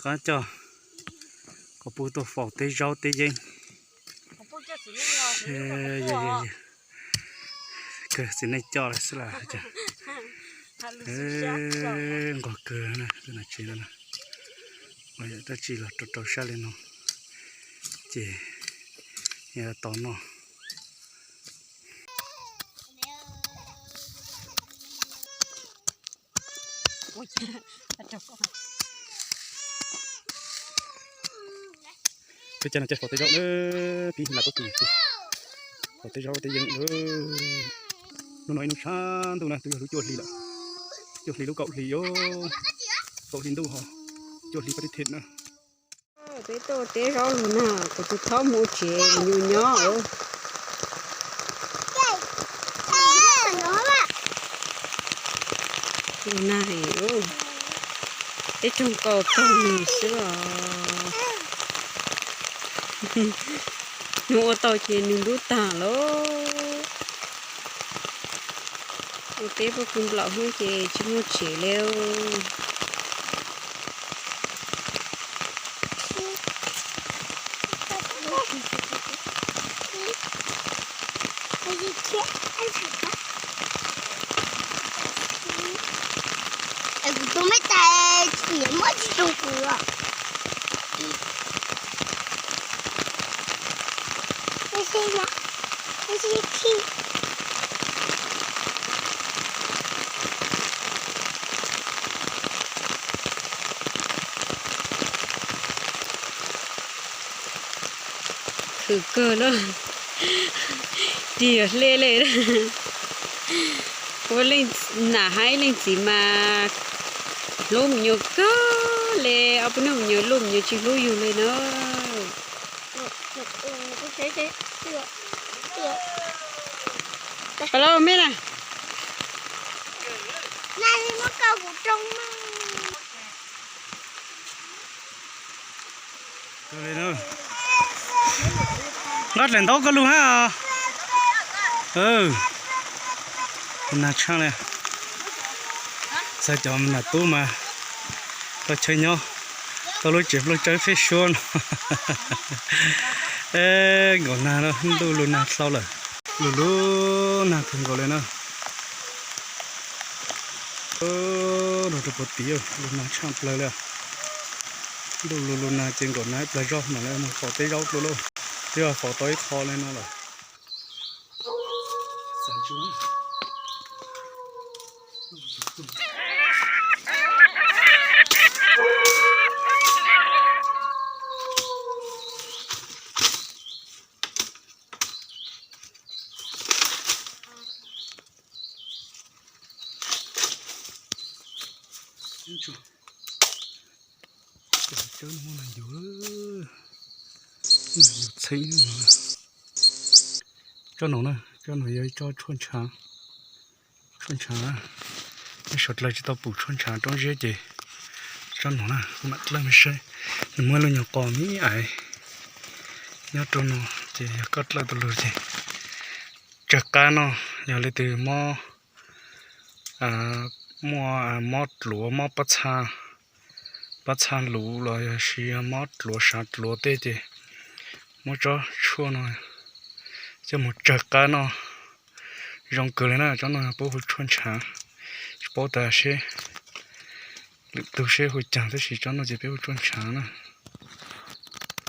Tab coj kom pub tuaj faus teb zaub teb yeeb. Kawg txiv neej coj lawm xwb las. Nquag kawg na, tus nam tsev no na. Uas yog dab tsi los rau rau sab li no ces yog tos noj. Peb cov no ces faus teb zaub na, pib lam tuaj tus faus teb zaub teb yeeb. Hnub no ib hnub tshav ntuj na, twb yog lub cuaj hli lawm, cuaj hli lub kaum hli, kaum hli ntuj ho cuaj hli pab tib thim na. Peb tuaj teb zaub lug nag, kuv tus thob mus ua tsev, nyuam nyob. Lug nag, teb roog kaus tag nws xwb os. Nws ua tau ces nws ntub tag lauj. Ua teb puag kwv nplaum hnub ces tsis muaj tsev li. Kuv tus me tais tsis muab tsis zoo kuv. Khwv kawg lawm, tig hle li. Ua leej nam hab ib leej txiv mas hlub me nyuam kawg li, ob peb hnub me nyuam luj me nyuam tsis hlub yus li na. Los me na. Nqa dlaim ntaub koj lug hab. Nag tshaj li. Txog cov nam tub mas tau chaw nyob, tau lub tsev nplooj tsawb feb suab no. Nkaum nag, ntuj lug nag dlhau lawm. Lug lug nag kawg nkaus li na. Nrog rau puag tim lug nag tshaj plawg li. Ntuj lug lug nag ces nkaum nag ib plag zog mam li mus faus teb zaub dlua lauj. Twb yog faus tau ib qho li no lawm. Tsob no muaj nas yus, nas yus txheeb. Tsob no na, tsob no yog ib tsob tshuaj ntshav, tshuaj ntshav. Nyob suav dlawg tsis tau pum tshuaj ntshav roob ziab ces tsob no na, kuv mam dlawb me saib. Nws muaj lub nyuag qos me ais nyob rau no, ces yog koj dlawb tau lug ces tsawg qab no, yog li twg mob, muaj mob dluav, mob pob txha, pob txha luv los yog sis mob dluav sav dluav tej ces muab tsob tshuaj no coj mus tsawg qab no zoo kawg li na. Tsob no peb hu tshuaj ntshav, tsis paub tas seb lwm tug seb hu caag tab sis tsob no ces peb hu tshuaj ntshav na.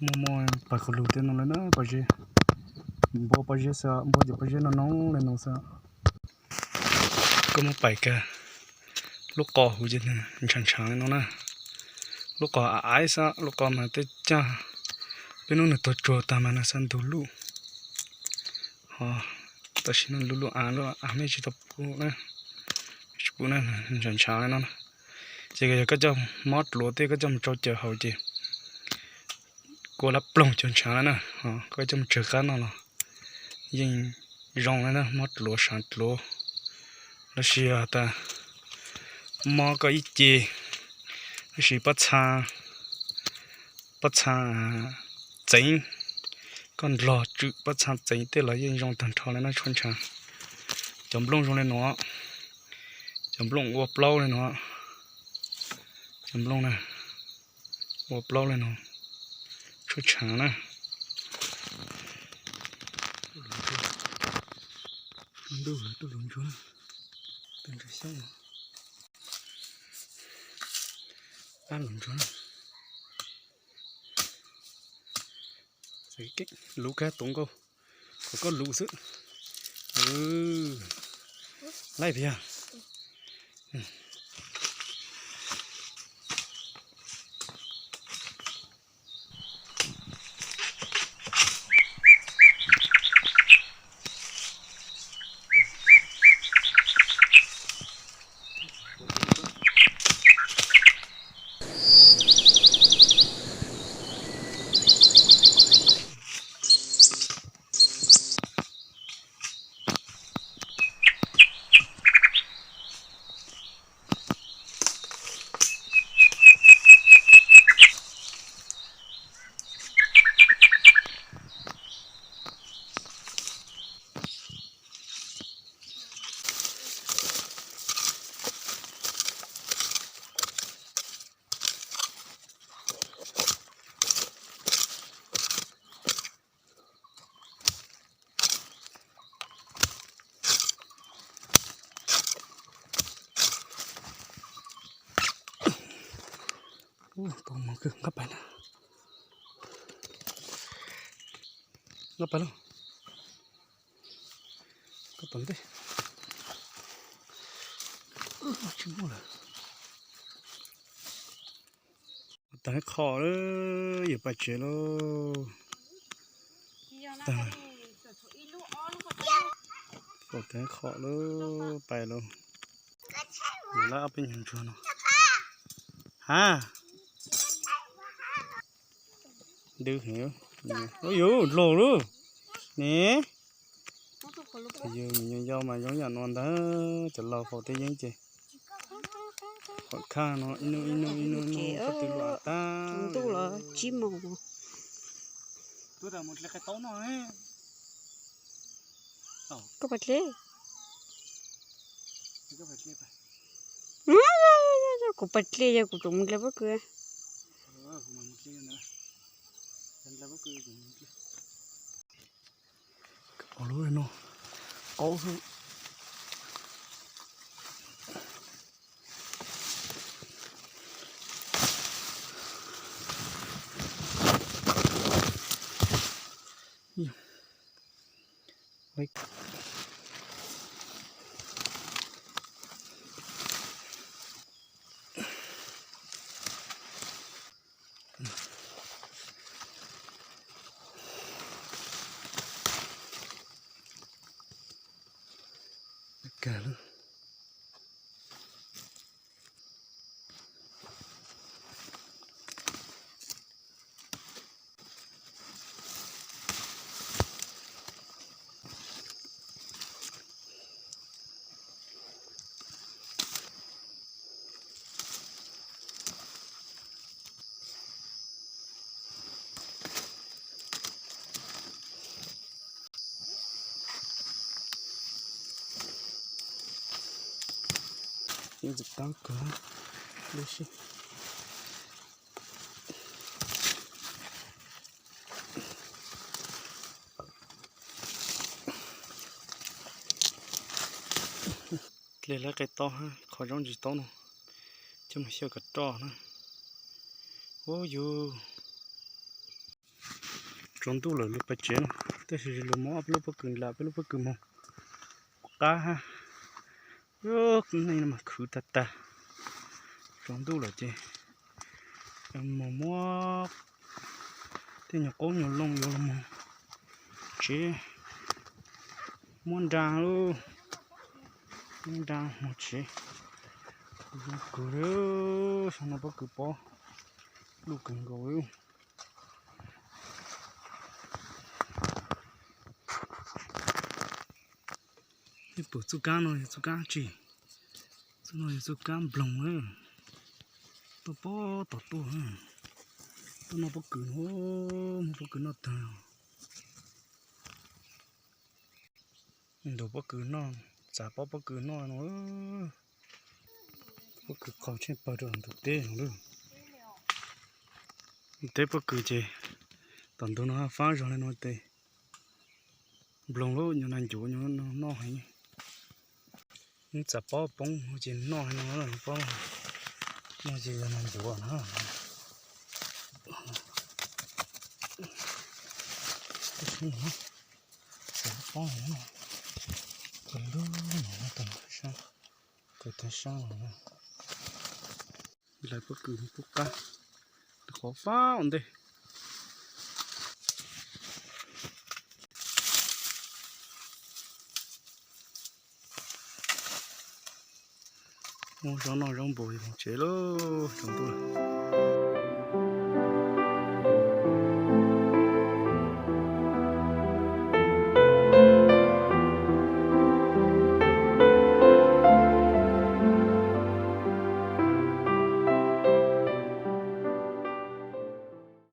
Muaj muaj pais qhov lug tej no lawm na, pob zeb, npua pob zeb xwb, npua ces pob zeb no no li no xwb. Koj muab pais kag lub qos huv ces ntshav ntshav li no na. Lub qos av aib xwb, lub qos mas tej cag peb hnub nws tuag tsuag tag mas nws xav ntug luj. Ho tam sim no luj luj av, luj av mej tsis tau pub na, tsis pub na, ntshav ntshav li no na. Ces yog koj coj mob dluav tej koj coj mus tsau cawv haus ces kua lab ploog cov ntshav na, koj coj mus tsawg qab no los yeej zoo na, mob dluav sav dluav, los sis tas mob koj ib ce, tab sis pob txha, pob txha txeev, koj nrog tswm pob txha txeev tej los yeej zoo tag nrho li na tshuaj ntshav. Cov nplooj zoo li no, cov nplooj ua plaub li no, cov nplooj na, Ua plaub li no, tshuab tshav na. Ntuj, tuaj luv ntsuag, tus ntsuag xyoob no, pab luv ntsuag na. Luv kab tuv nkaus, kom koj luv xwb. Laij tiag. Nqa pais na, nqa pais lauj, nqa pais ntej. Tsis muaj lawm. Tag qhov lawm, yuav pais tsev lauj. Tag qhov lawm, pais lauj. Yuav lab ob peb nyuag ntsuag no. Ha, ntws heev. Ub, yuav dlaug lauj ne. Yus me nyuam yaus mas zoo yam no ntag, cov laus faus tej yeeb ces. Qhov khaj no ib nub ib nub ib nub ib nub txhob twb luam tag. Ntuj los tsib moos. Koj pais dlej. Kuv pais dlej, yog kuv tseem mus dlej pob kws. Lub no qaub xwb. Kag lawm. Yeej txawm tab kawg lub sij. Dlej lawv qe taub hab qhov zaub ntsis taub no coj mus xyaw kom roj na. Ub yus. Tsaus ntuj lawm luag pais tsev no, tab sis luag muab ob peb lub pob kws nram peb lub pob kws moog qab hab. Ub, neej no mas khwv tag tag. Tsaus ntuj lawm ces moog muab tej nyuag qaub nyuag loo yuav los moog tsev, muab nra lub, muab nra moog tsev. Zoo kawg li, xyoo no pob kws pob luj kawg nkaus li. Nej pum txuj kaab no yog txuj kaab tsi? Txuj no yog txuj kaab nploog, tuaj pob tom tuaj, tuaj noj pob kws, muab pob kws noj tag. Ntug pob kws noj, txav pob pob kws noj no. Pob kws qaug tsheej pawg rau ntug teb no lawm. Teb pob kws ces tom ntug no faab zog le no tes nploog lub nyuag nas ncuav nyuag no noj heev. Ub, txav pob poob ces noj heev no, pob no ces yog nas ncuav na. Txav pob no, tus lub no, tus tag sab, tus tag sab no. Lawv pob kws pub qab, qhov fab ua ntej. Muab zaub noj zaub npua mus tsev lauj, tsaus ntuj lawm.